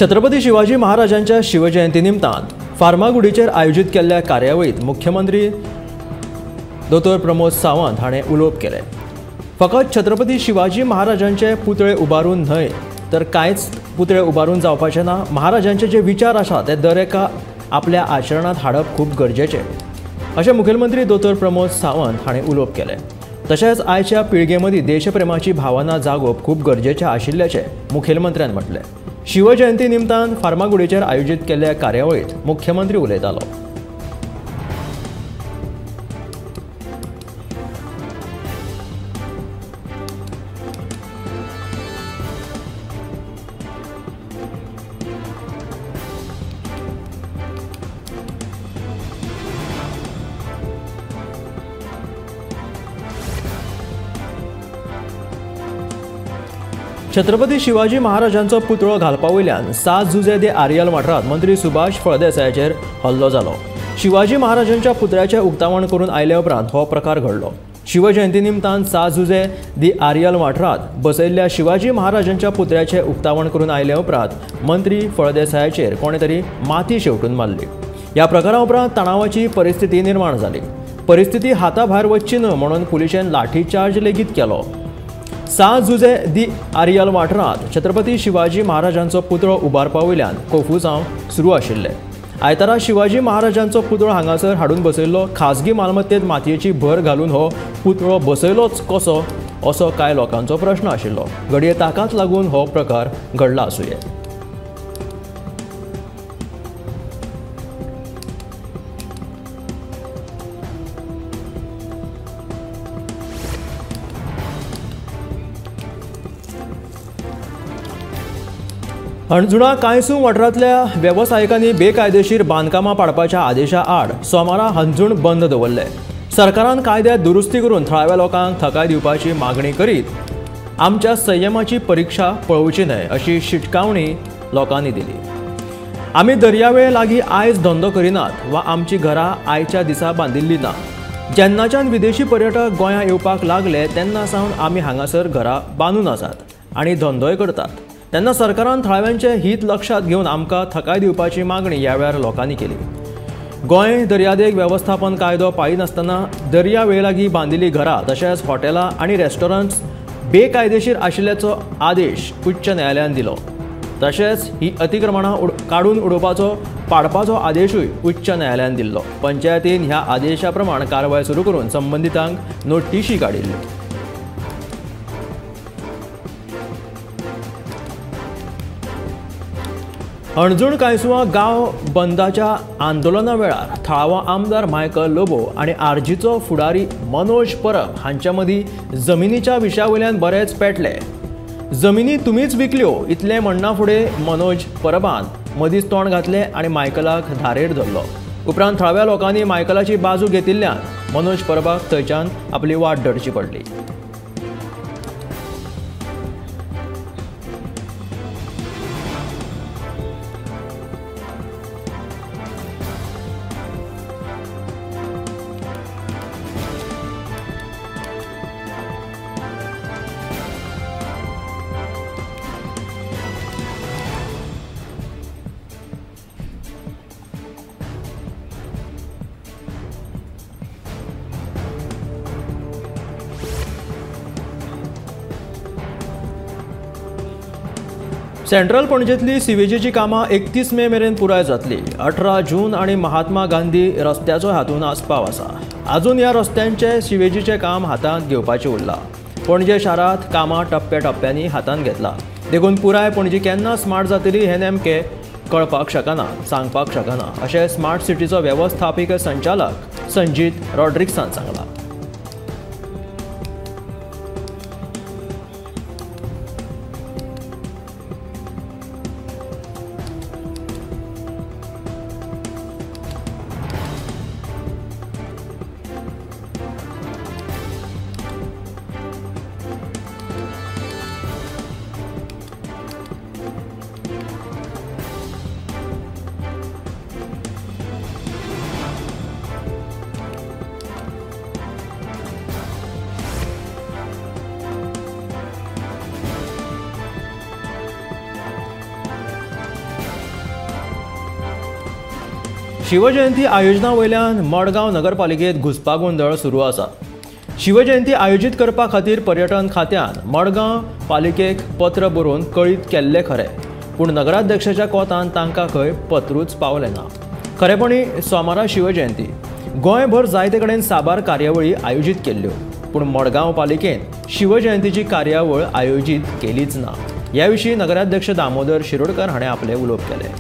छत्रपती शिवाजी महाराजांच्या शिवजयंती निमतान फार्मागुडीचेर आयोजीत केल्ल्या कार्यावळीत मुख्यमंत्री दोतोर प्रमोद सावंत हाणें उलोवप केलें। फकत छत्रपती शिवाजी महाराजांचे पुतळे उबारून न्हय तर कांयच पुतळे उबारून जावपाचें ना। महाराजांचे जे विचार आसा ते दर एका आपल्या आचरणांत हाडप खूब गरजेचें अशें मुखेलमंत्री दोतोर प्रमोद सावंत हाणें उलोवप केलें। तशेंच आयच्या पिळगे मदीं देशप्रेमाची भावना जागोवप खूब गरजेचें आशिल्ल्याचें मुखेलमंत्र्यान म्हटलें। शिवजयंती निमतान फार्मागुडीचेर आयोजीत केल्ल्या कार्यावळीत मुख्यमंत्री उलयतालो। छत्रपती शिवाजी महाराजांचो पुतळो घालपा वयल्यान सात जुजे दे आरियल वाठारांत मंत्री सुभाष फळदेसायाचेर हल्लो जालो। शिवाजी महाराजांच्या पुतळ्याचें उक्तावण करून आयले उपरांत हो प्रकार घडलो। शिवजयंती निमतान सात जुजे दी आरियल वाठारांत बसयल्ल्या शिवाजी महाराजांच्या पुतळ्याचें उक्तावण करून आयले उपरांत मंत्री फळदेसायाचेर कोणे तरी माती शेवटून मारली। ह्या प्रकारा उपरांत तणावाची परिस्थिती निर्माण जाली। परिस्थिती हाता भायर वचची न्हय म्हणून पुलिशेन लाठीचार्ज लेगीत केलो। सात जुजे दी आरियल वाठारांत छत्रपती शिवाजी महाराजांचो पुतळो उबारपा वयल्यान कोफुसांव सुरू आशिल्लें। आयतारा शिवाजी महाराजांचो पुतळो हांगासर हाडून बसयल्लो। खाजगी मालमत्तेत मातयेची भर घालून हो पुतळो बसयलोच कसो असो कांय लोकांचो प्रश्न आशिल्लो। घडये ताकाच लागून हो प्रकार घडला आसुये। हणजुणा कांयसूं वाठारांतल्या वेवसायिकांनी बेकायदेशीर बांदकामां पाडपाच्या आदेशा आड सोमारा हणजूण बंद दवरले। सरकारान कायद्यात दुरुस्ती करून थळाव्या लोकांक थकाय दिवपाची मागणी करीत आमच्या संयमाची परिक्षा पळोवची न्हय अशी शिटकावणी लोकांनी दिली। आमी दर्यावेळ लागीं आयज धंदो करिनात वा आमची घरां आयच्या दिसा बांदिल्ली ना। जेन्नाच्यान विदेशी पर्यटक गोंया येवपाक लागले तेन्ना सावन आमी हांगासर घरां बांदून आसात आनी धंदोय करतात। तेन्ना सरकारान थळाव्यांचें हित लक्षांत घेवन आमकां थकाय दिवपाची मागणी ह्या वेळार लोकांनी केली। गोंय दर्यादेग वेवस्थापन कायदो पाळिनासतना दर्यावेळे लागीं बांदिल्लीं घरां तशेंच हॉटेलां आनी रेस्टॉरंट्स बेकायदेशीर आशिल्ल्याचो आदेश उच्च न्यायालयान दिलो। तशेंच ही अतिक्रमणां काडून उडोवपाचो पाडपाचो आदेशूय उच्च न्यायालयान दिल्लो। पंचायतीन ह्या आदेशा प्रमाण कारवाय सुरू करून संबंदितांक नोटीशी काडिल्ल्यो। हणजूण कांयसुआ गांव बंदाच्या आंदोलना वेळार थळावो आमदार मायकल लोबो आनी आरजीचो फुडारी मनोज परब हांच्या मदीं जमिनीच्या विशया वयल्यान बरेच पेटले। जमिनी तुमीच विकल्यो इतलें म्हणना फुडें मनोज परबान मदींच तोंड घातलें आनी मायकलाक धारेर धरलो। उपरांत थळाव्या लोकांनी मायकलाची बाजू घेतिल्ल्यान मनोज परबाक थंयच्यान आपली वाट धरची पडली। सेंट्रल पणजेतली सिवेजीची कामां 31 मे मेरेन पुराय जातली। 18 जून आनी महात्मा गांधी रस्त्याचो हातूंत आस्पाव आसा। आजून ह्या रस्त्यांचे सिवेजीचें काम हातांत घेवपाचें उरलां। पणजे शारांत कामां टप्प्या टप्प्यांनी हातांत घेतला देखून पुराय पणजी केन्ना स्मार्ट जातली हें नेमकें कळपाक शकना, सांगपाक शकना अशें स्मार्ट सिटीचो वेवस्थापीक संचालक संजीत रॉड्रिक्सान सांगलां। शिवजयंती आयोजना वयल्यान मडगांव नगरपालिकेत घुस्पागोंदळ सुरू आसा. शिवजयंती आयोजीत करपा खातीर पर्यटन खात्यान मडगांव पालिकेक पत्र बरोवन कळीत केल्लें खरें, पूण नगराध्यक्षाच्या कोतान तांकां खंय पत्रूच पावलें ना. खरेपणी सोमारा शिवजयंती गोंयभर जायते कडेन साबार कार्यावळी आयोजीत केल्ल्यो, पूण मडगांव पालिकेन शिवजयंतीची कार्यावळ आयोजीत केलीच ना. ह्या विशीं नगराध्यक्ष दामोदर शिरोडकर हाणें आपलें उलोवप केलें.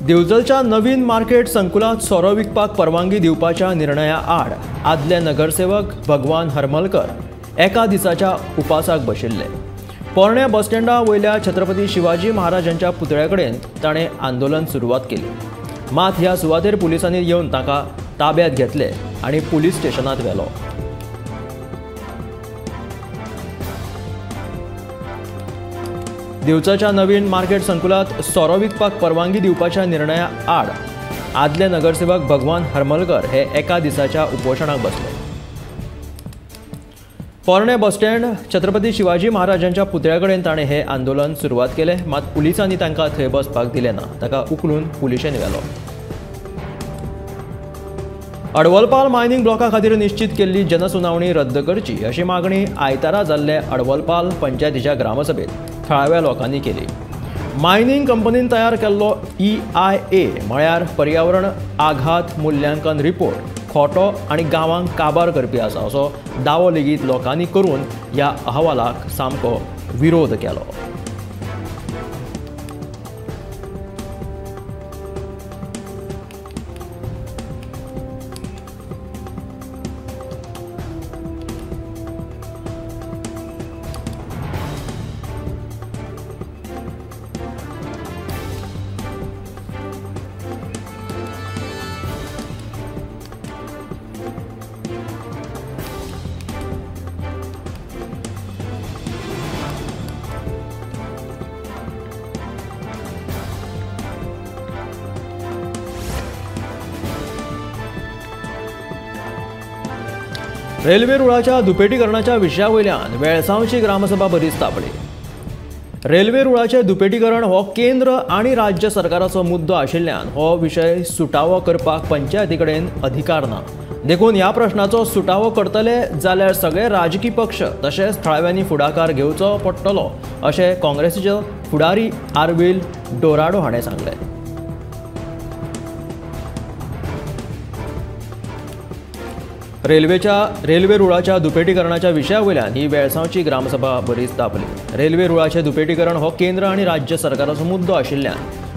दिवचलच्या नवीन मार्केट संकुलात सोरो विकपाक परवानगी दिवपाच्या निर्णया आड आदले नगरसेवक भगवान हरमलकर एका दिसाच्या उपासाक बशिल्ले. पोरण्या बसस्टँडा वयल्या छत्रपती शिवाजी महाराजांच्या पुतळ्या कडेन ताणें आंदोलन सुरवात केली. मात ह्या सुवातेर पुलिसांनी येवन ताका ताब्यात घेतले आनी पुलीस स्टेशनांत व्हेलो. दिवचलच्या नवीन मार्केट संकुलात सोरो विकपाक परवानगी दिवपाच्या निर्णया आड आदले नगरसेवक भगवान हरमलकर हे एका दिसाच्या उपोशणाक बसले. पोरणे बसस्टँड छत्रपती शिवाजी महाराजांच्या पुतळ्या कडेन ताणें हें आंदोलन सुरवात केलें, मात पुलिसांनी तांकां थंय बसपाक दिलें ना. ताका उखलून पुलिशेन व्हेलो. अडवलपाल मायनिंग ब्लॉका खातीर निश्चित केल्ली जनसुनावणी रद्द करची अशी मागणी आयतारा जाल्ले अडवलपाल पंचायतीच्या ग्रामसभेत थळाव्या लोकांनी केली. मायनिंग कंपनीन तयार केल्लो EIA म्हळ्यार पर्यावरण आघात मूल्यांकन रिपोर्ट खोटो आनी गांवांक काबार करपी आसा असो दावो लेगीत लोकांनी करून ह्या अहवालाक सामको विरोध केलो. रेल्वे रुळाच्या दुपेटीकरणाच्या विशया वयल्यान वेळसांवची ग्रामसभा बरीच तापली. रेल्वे रुळाचें दुपेटीकरण हो केंद्र आनी राज्य सरकाराचो मुद्दो आशिल्ल्यान हो विशय सुटावो करपाक पंचायती कडेन अधिकार ना. देखून ह्या प्रश्नाचो सुटावो करतले जाल्यार सगळे राजकी पक्ष तशेंच थळाव्यांनी फुडाकार घेवचो पडटलो अशें काँग्रेसीचे फुडारी आरविल डोराडो हाणें सांगलें. रेल्वे रुळाच्या दुपेटीकरणाच्या विशया वयल्यान ही वेळसांवची ग्रामसभा बरीच तापली. रेल्वे रुळाचें दुपेटीकरण हो केंद्र आनी राज्य सरकाराचो मुद्दो आशिल्ल्यान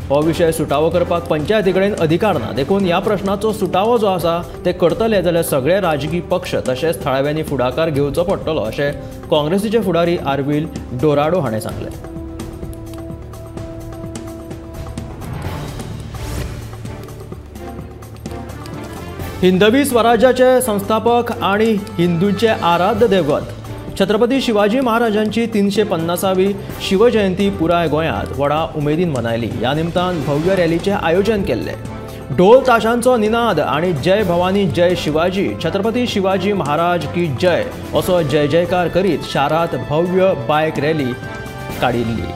हो विशय सुटावो करपाक पंचायती कडेन अधिकार ना. देखून ह्या प्रश्नाचो सुटावो जो आसा ते करतले जाल्यार सगळे राजकी पक्ष तशेंच थळाव्यांनी फुडाकार घेवचो पडटलो अशें काँग्रेसीचे फुडारी आरविल डोराडो हाणें सांगलें. हिंदवी स्वराज्याचे संस्थापक आनी हिंदूंचे आराध्य दैवत छत्रपती शिवाजी महाराजांची 350वी शिवजयंती पुराय गोंयांत व्हडा उमेदीन मनयली. ह्या निमतान भव्य रॅलीचें आयोजन केल्लें. ढोल ताशांचो निनाद आनी जय भवानी जय शिवाजी छत्रपती शिवाजी महाराज की जय असो जय जयकार करीत शारांत भव्य बायक रॅली काडिल्ली.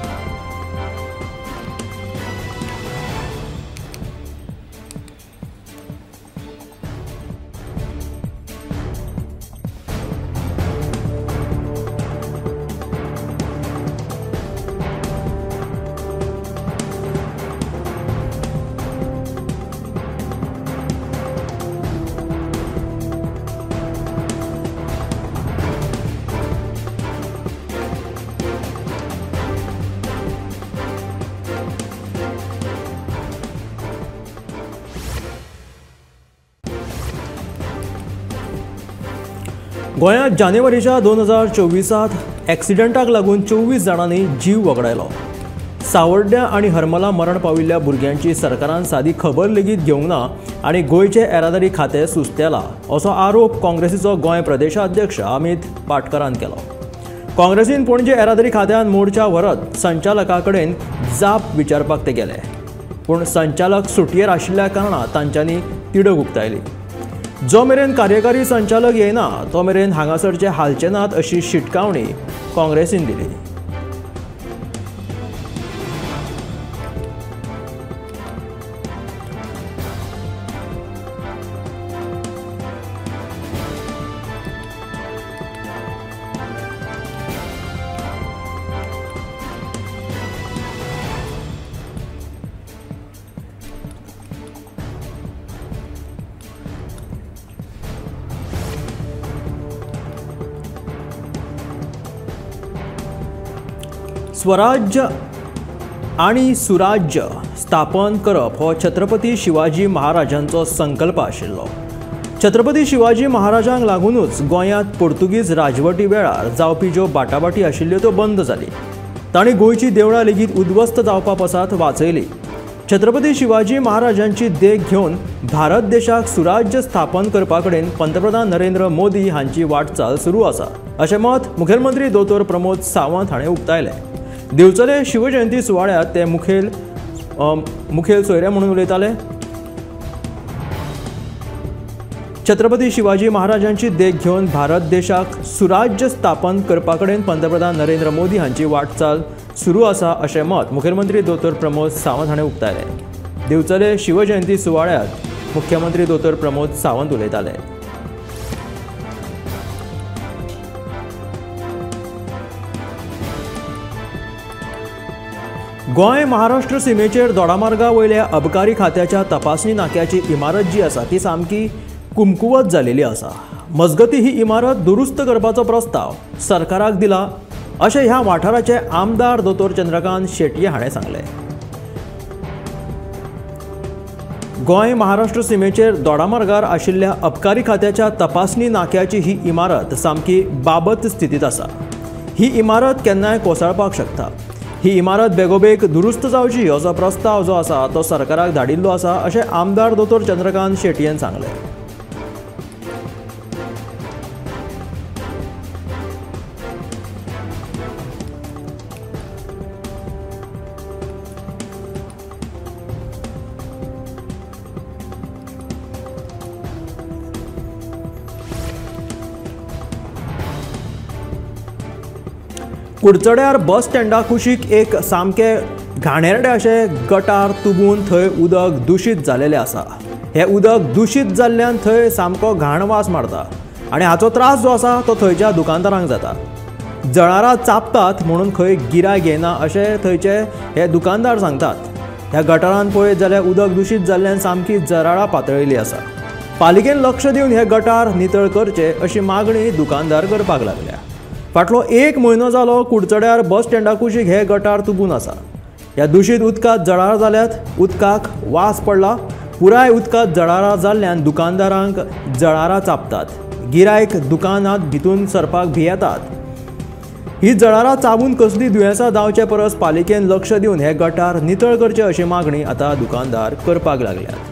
गोंयांत जानेवारीच्या 2024 एक्सिडंटाक लागून 24 जाणांनी जीव वगडायलो. सावर्ड्या आनी हरमला मरण पाविल्ल्या भुरग्यांची सरकारान सादी खबर लेगीत घेवंक ना आनी गोंयचे येरादारी खातें सुस्तेला असो आरोप काँग्रेसीचो गोंय प्रदेशाध्यक्ष अमित पाटकरान केलो. काँग्रेसीन पणजे येरादारी खात्यान मोर्चा व्हरत संचालका कडेन जाप विचारपाक ते गेले, पूण संचालक सुटयेर आशिल्ल्या कारणान तांच्यांनी तिडक उक्तायली. जो मेरेन कार्यकारी संचालक येना तो मेरेन हांगासरचे हालचे नात अशी शिटकावणी काँग्रेसीन दिली. स्वराज्य आनी सुराज्य स्थापन करप हो छत्रपती शिवाजी महाराजांचो संकल्प आशिल्लो. छत्रपती शिवाजी महाराजांक लागूनच गोंयांत पोर्तुगीज राजवटी वेळार जावपी ज्यो बाटाबाटी आशिल्ल्यो त्यो बंद जाली. तांणी गोंयची देवळां लेगीत उद्ध्वस्त जावपा पासत वाचयली. छत्रपती शिवाजी महाराजांची देख घेवन भारत देशाक सुराज्य स्थापन करपा कडेन पंतप्रधान नरेंद्र मोदी हांची वाटचाल सुरू आसा अशें मत मुखेलमंत्री दोतोर प्रमोद सावंत हाणें उक्तायलें. दिवचले शिवजयंती सुवाळ्यांत ते मुखेल मुखेल सोयरे म्हणून उलयताले. छत्रपती शिवाजी महाराजांची देख घेवन भारत देशाक सुराज्य स्थापन करपा कडेन पंतप्रधान नरेंद्र मोदी हांची वाटचाल सुरू आसा अशें मत मुखेलमंत्री दोतोर प्रमोद सावंत हाणें उक्तायलें. दिवचले शिवजयंती सुवाळ्यांत मुख्यमंत्री दोतोर प्रमोद सावंत उलयताले. गोंय महाराष्ट्र सिमेचेर दोडामार्गा वयल्या अबकारी खात्याच्या तपासणी नाक्याची इमारत जी आसा ती सामकी कुमकुवत जालेली आसा. मजगती ही इमारत दुरुस्त करपाचो प्रस्ताव सरकाराक दिला अशें ह्या वाठाराचे आमदार दोतोर चंद्रकांत शेटये हाणें सांगलें. गोंय महाराष्ट्र सिमेचेर दोडामार्गार आशिल्ल्या अबकारी खात्याच्या तपासणी नाक्याची ही इमारत सामकी बाबत स्थितींत आसा. ही इमारत केन्नाय कोसळपाक शकता. ही इमारत बेगोबेग दुरुस्त जावची असो प्रस्ताव जो आसा तो सरकाराक धाडिल्लो आसा अशें आमदार दोतोर चंद्रकांत शेटयेन सांगलें. कुडचड्यार बस स्टँडा कुशीक एक सामकें घाणेरडें अशें गटार तुबून थंय उदक दुशीत जालेलें आसा. हें उदक दुशीत जाल्ल्यान थंय सामको घाण वास मारता आनी हाचो त्रास जो आसा तो थंयच्या दुकानदारांक जाता. जळारां चापतात म्हणून खंय गिरायक येना अशें थंयचे हे दुकानदार सांगतात. ह्या गटारान पळयत जाल्यार उदक दुशीत जाल्ल्यान सामकी जराळां पातळिल्ली आसा. पालिकेन लक्ष दिवन हे गटार नितळ करचे अशी मागणी दुकानदार करपाक लागल्या. फाटलो एक म्हयनो जालो कुडचड्यार बस स्टँडा कुशीक हे गटार तुबून आसा. ह्या दुशीत उदकांत जळारां जाल्यात, उदकाक वास पडला. पुराय उदकांत जळारां जाल्ल्यान दुकानदारांक जळारां चापतात. गिरायक दुकानांत भितून सरपाक भियेतात. ही जळारां चाबून कसली दुयेंसां जावचे परस पालिकेन लक्ष दिवन हे गटार नितळ करचे अशी मागणी आतां दुकानदार करपाक लागल्यात.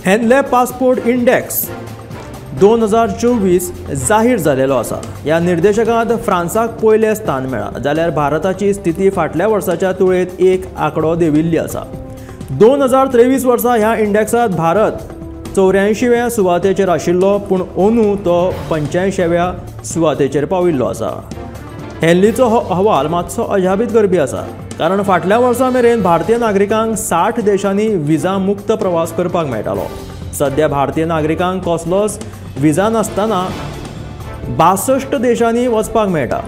हेनले पासपोर्ट इंडेक्स 2024 जाहीर जालेलो आसा. ह्या निर्देशकांत फ्रांसाक पयलें स्थान मेळ्ळां जाल्यार भारताची स्थिती फाटल्या वर्साच्या तुळेंत एक आंकडो देंविल्ली आसा. 2023 वर्सा ह्या इंडेक्सांत भारत 84व्या सुवातेचेर आशिल्लो, पूण अंदू तो 85व्या सुवातेचेर पाविल्लो आसा. हेनलीचो हो अहवाल मातसो अजापीत करपी आसा, कारण फाटल्या वर्सा मेरेन भारतीय नागरिकांक 60 देशांनी विजा मुक्त प्रवास करपाक मेळटालो. सध्या भारतीय नागरिकांक कसलोच विजा नासतना 62 देशांनी वचपाक मेळटा.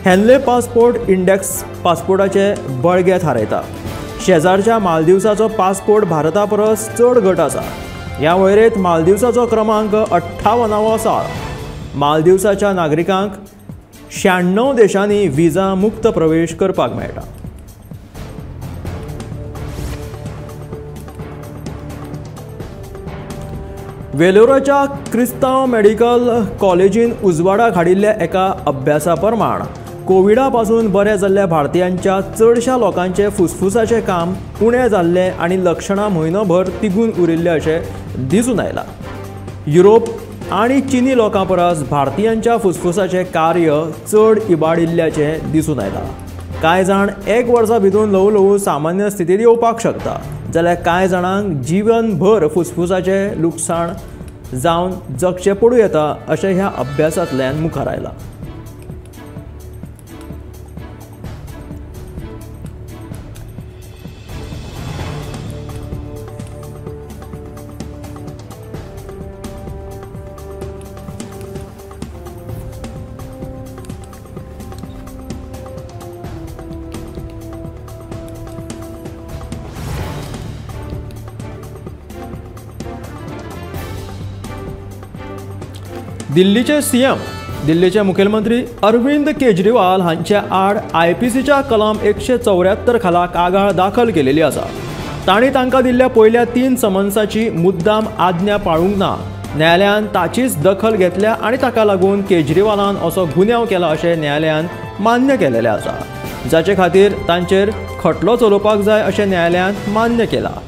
हेनले पासपोर्ट इंडेक्स पासपोर्टाचे बळगें थारायता. शेजारच्या मालदिवसाचो पासपोर्ट भारता परस चड घट आसा. ह्या वळेरेंत मालदिवसाचो क्रमांक 58वो आसा. मालदिवसाच्या नागरिकांक 96 देशांनी विजा मुक्त प्रवेश करपाक मेळटा. वेलोराच्या क्रिस्तांव मेडिकल कॉलेजीन उजवाडाक हाडिल्ल्या एका अभ्यासा प्रमाण कोविडा पासून बरे जाल्ल्या भारतीयांच्या चडशा लोकांचे फुसफुसाचें काम उणें जाल्लें आनी लक्षणां म्हयनोभर तिगून उरिल्लें अशें दिसून आयलां. युरोप आनी चिनी लोकां परस भारतीयांच्या फुसफुसाचें कार्य चड इबाडिल्ल्याचें दिसून आयलां. कांय जाण एक वर्सा भितर ल्हवू ल्हवू सामान्य स्थितींत येवपाक शकता, जाल्यार कांय जाणांक जीवनभर फुसफुसाचें लुकसाण जावन जगचें पडूं येता अशें ह्या अभ्यासांतल्यान मुखार आयलां. दिल्लीचे सीएम दिल्लीचे मुखेलमंत्री अरविंद केजरीवाल हांचे आड आयपीसीच्या कलम 174 खाला कागाळ दाखल केलेली आसा. तांणी तांकां दिल्ल्या पयल्या 3 समन्साची मुद्दाम आज्ञा पाळूंक ना. न्यायालयान ताचीच दखल घेतल्या आनी ताका लागून केजरीवालान असो गुन्यांव केला अशें न्यायालयान मान्य केलेलें आसा, जाचे खातीर तांचेर खटलो चलोवपाक जाय अशें न्यायालयान मान्य केलां.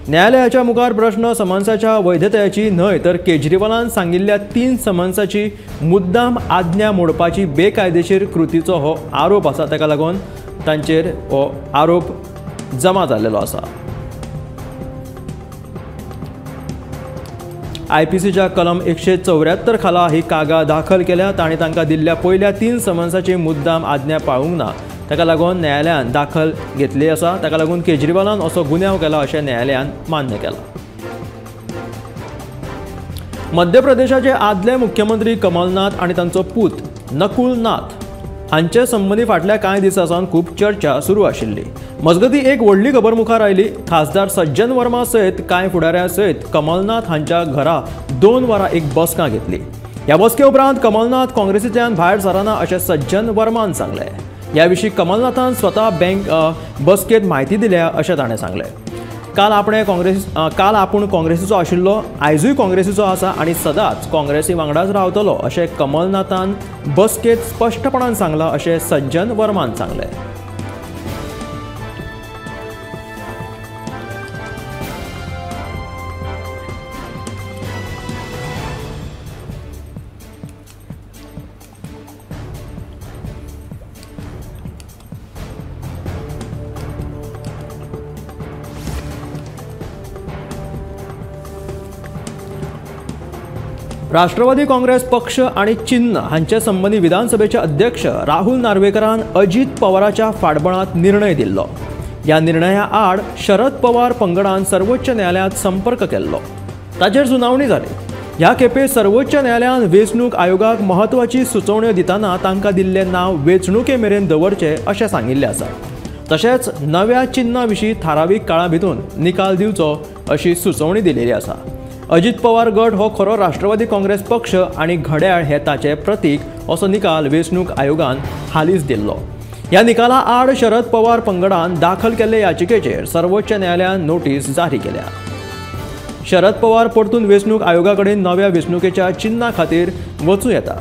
न्यायालयाच्या मुखार प्रश्न समन्साच्या वैधतायेची न्हय तर केजरीवालान सांगिल्ल्या 3 समन्साची मुद्दाम आज्ञा मोडपाची बेकायदेशीर कृतीचो हो आरोप आसा. ताका लागून तांचेर हो आरोप जमा जाल्लो आसा. आयपीसीच्या कलम 174 खाला ही कागाळ दाखल केल्या. तांणी तांकां दिल्ल्या पयल्या 3 समन्साची मुद्दाम आज्ञा पाळूंक ना, ताका लागून न्यायालयान दाखल घेतली आसा. ताका लागून केजरीवालान असो गुन्यांव केला अशें न्यायालयान मान्य केलां. मध्य प्रदेशाचे आदले मुख्यमंत्री कमलनाथ आनी तांचो पूत नकुल नाथ हांचे संबंदी फाटल्या कांय दिसां सावन खूब चर्चा सुरू आशिल्ली. मजगतीं एक व्हडली खबर मुखार आयली. खासदार सज्जन वर्मा सयत कांय फुडाऱ्यां सयत कमलनाथ हांच्या घरा 2 वरां एक बसका घेतली. ह्या बसके उपरांत कमलनाथ काँग्रेसींतल्यान भायर सरना अशें सज्जन वर्मान सांगलें. ह्या विशीं कमलनाथान स्वता बँक बसकेंत म्हायती दिल्या अशें ताणें सांगलें. काल आपूण काँग्रेसीचो आशिल्लो, आयजूय काँग्रेसीचो आसा आनी सदांच काँग्रेसी वांगडाच रावतलो अशें कमलनाथान बसकेंत स्पश्टपणान सांगलां अशें सज्जन वर्मान सांगलें. राष्ट्रवादी काँग्रेस पक्ष आनी चिन्ह हांचे संबंदी विधानसभेचे अध्यक्ष राहुल नार्वेकरान अजीत पवाराच्या फाटबळांत निर्णय दिल्लो. ह्या निर्णया आड शरद पवार पंगडान सर्वोच्च न्यायालयांत संपर्क केल्लो. ताचेर सुनावणी जाली. ह्या खेपे सर्वोच्च न्यायालयान वेंचणूक आयोगाक म्हत्वाची सुचोवण्यो दितना तांकां दिल्लें नांव वेंचणुके मेरेन दवरचें अशें सांगिल्लें आसा. तशेंच नव्या चिन्हा विशीं थारावीक काळा भितर निकाल दिवचो अशी सुचोवणी दिलेली आसा. अजीत पवार गट हो खरो राष्ट्रवादी काँग्रेस पक्ष आनी घड्याळ हे ताचें प्रतीक असो निकाल वेंचणूक आयोगान हालींच दिल्लो. ह्या निकाला आड शरद पवार पंगडान दाखल केल्ले याचिकेचेर सर्वोच्च न्यायालयान नोटीस जारी केल्या. शरद पवार परतून वेंचणूक आयोगा कडेन नव्या वेंचणुकेच्या चिन्हा खातीर वचूं येता.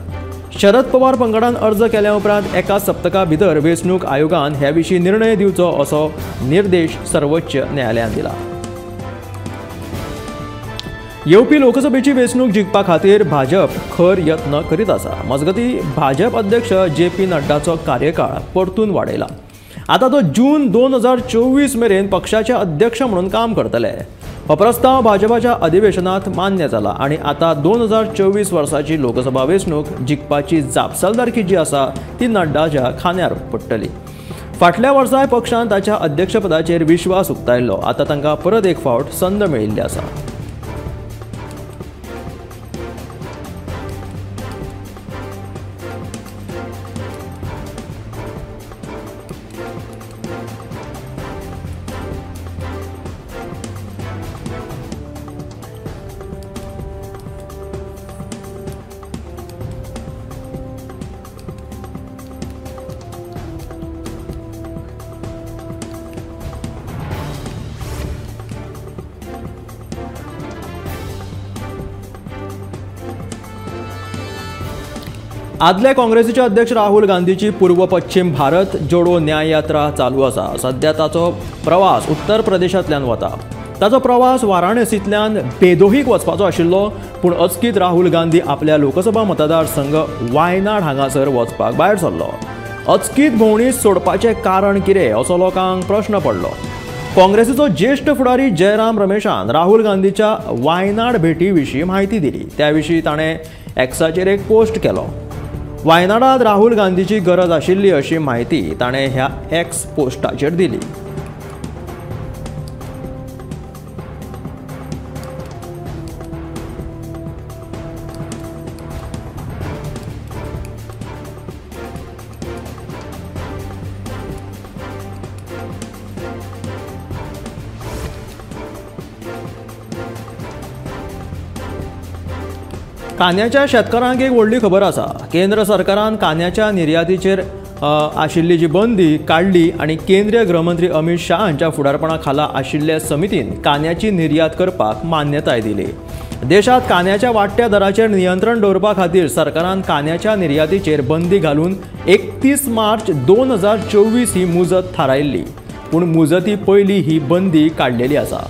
शरद पवार पंगडान अर्ज केल्या उपरांत एका सप्तका भितर वेंचणूक आयोगान हे विशीं निर्णय दिवचो असो निर्देश सर्वोच्च न्यायालयान दिला. येवपी लोकसभेची वेंचणूक जिखपा खातीर भाजप खर यत्न करीत आसा. मजगतीं भाजप अध्यक्ष जे पी नड्डाचो कार्यकाळ परतून वाडयला. आतां तो जून 2024 मेरेन पक्षाचे अध्यक्ष म्हणून काम करतले. हो प्रस्ताव भाजपाच्या अधिवेशनात मान्य जाला आनी आतां 2024 वर्साची लोकसभा वेंचणूक जिखपाची जापसालदारकी जी आसा ती नड्डाच्या खांद्यार पडटली. फाटल्या वर्साय पक्षान ताच्या अध्यक्षपदाचेर विश्वास उक्तायल्लो. आतां तांकां परत एक फावट संद मेळिल्ली आसा. आदले काँग्रेसीचे अध्यक्ष राहुल गांधीची पूर्व पश्चिम भारत जोडो न्याय यात्रा चालू आसा। सध्या ताचो प्रवास उत्तर प्रदेशांतल्यान वता। ताचो प्रवास वाराणसींतल्यान बेदोहीक वचपाचो आशिल्लो, पूण अचकीत राहुल गांधी आपल्या लोकसभा मतदारसंघ वायनाड हांगासर वचपाक भायर सरलो। अचकीत भोंवडी सोडपाचें कारण कितें असो लोकांक प्रश्न पडलो। काँग्रेसीचो ज्येष्ठ फुडारी जयराम रमेशान राहुल गांधीच्या वायनाड भेटी विशीं म्हायती दिली। त्या विशीं ताणें एक्साचेर एक पोस्ट केलो। वायनाडात राहुल गांधीची गरज आशिल्ली अशी म्हायती ताणें ह्या एक्स पोस्टाचेर दिली। कांद्याच्या शेतकारांक एक व्हडली खबर आसा। केंद्र सरकारान कांद्याच्या निर्यातीचेर आशिल्ली जी बंदी काडली आनी केंद्रीय गृहमंत्री अमित शाह हांच्या फुडारपणा खाला आशिल्ल्या समितीन कांद्याची निर्यात करपाक मान्यताय दिली। देशांत कांद्याच्या वाडट्या दराचेर नियंत्रण दवरपा खातीर सरकारान कांद्याच्या निर्यातीचेर बंदी घालून 31 मार्च 2024 ही मुजत थारायल्ली, पूण मुजती पयलीं ही बंदी काडलेली आसा।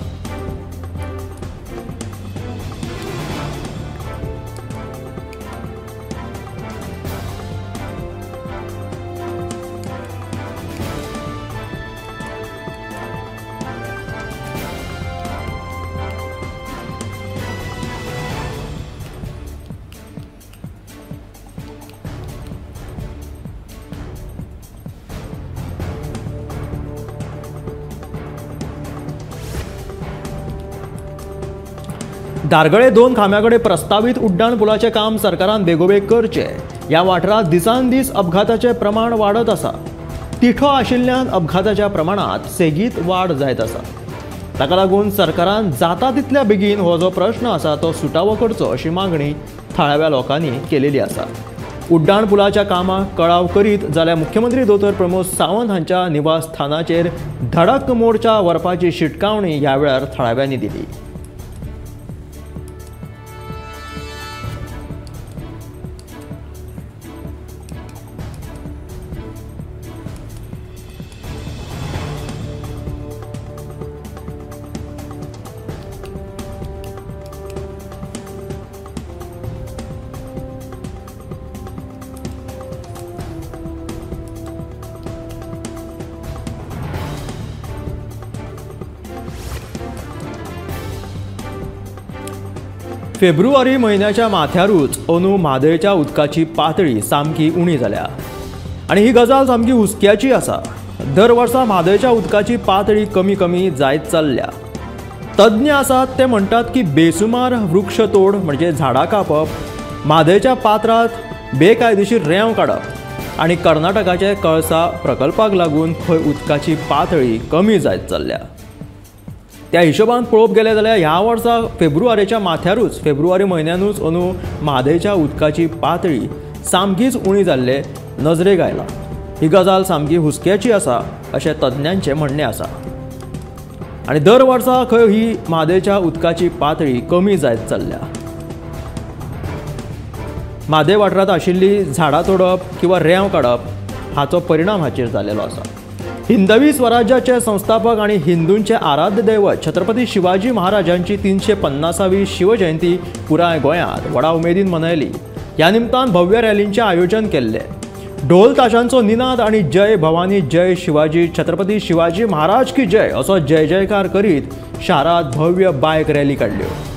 धारगळे 2 खांब्याकडे प्रस्तावित उड्डाण पुलाचें काम सरकारान बेगोबेग करचें। ह्या वाठारांत दिसान दीस अपघाताचें प्रमाण वाडत आसा। तिठो आशिल्ल्यान अपघाताच्या प्रमाणांत सेगीत वाड जायत आसा। ताका लागून सरकारान जाता तितल्या बेगीन हो जो प्रश्न आसा तो सुटावो करचो अशी मागणी थळाव्या लोकांनी केलेली आसा। उड्डाण पुलाच्या कामाक कळाव करीत जाल्यार मुख्यमंत्री दोतोर प्रमोद सावंत हांच्या निवासस्थानाचेर धडक मोर्चा व्हरपाची शिटकावणी ह्या वेळार थळाव्यांनी दिली। फेब्रुवारी म्हयन्याच्या माथ्यारूच अंदू म्हादयच्या उदकाची पातळी सामकी उणी जाल्या आनी ही गजाल सामकी हुस्क्याची आसा। दर वर्सा म्हादयच्या उदकाची पातळी कमी कमी जायत चल्ल्या। तज्ञ आसात ते म्हणटात की बेसुमार वृक्षतोड म्हणजे झाडां कापप, म्हादयच्या पात्रांत बेकायदेशीर रेंव काडप आनी कर्नाटकाचे कळसा प्रकल्पाक लागून खंय उदकाची पातळी कमी जायत चल्ल्या। त्या हिशोबान पळोवंक गेले जाल्यार ह्या वर्सा फेब्रुवारीच्या माथ्यारूच, फेब्रुवारी म्हयन्यानूच अंदू म्हादयच्या उदकाची पातळी सामकीच उणी जाल्ले नजरेक आयला। ही गजाल सामकी हुस्क्याची आसा अशें तज्ञांचें म्हणणें आसा आनी दर वर्सा खंय ही म्हादयच्या उदकाची पातळी कमी जायत चल्ल्या। म्हादय वाठारांत आशिल्ली झाडां तोडप किंवा रेंव काडप हाचो परिणाम हाचेर जाल्लो आसा। हिंदवी स्वराज्याचे संस्थापक आणि हिंदूंचे आराध्य दैवत छत्रपती शिवाजी महाराजांची 350वी शिवजयंती पुराय गोंयांत व्हडा उमेदीन मनयली। ह्या निमतान भव्य रॅलींचें आयोजन केल्लें। ढोल ताशांचो निनाद आणि जय भवानी जय शिवाजी छत्रपती शिवाजी महाराज की जय असो जय जयकार करीत शारांत भव्य बायक रॅली काडल्यो।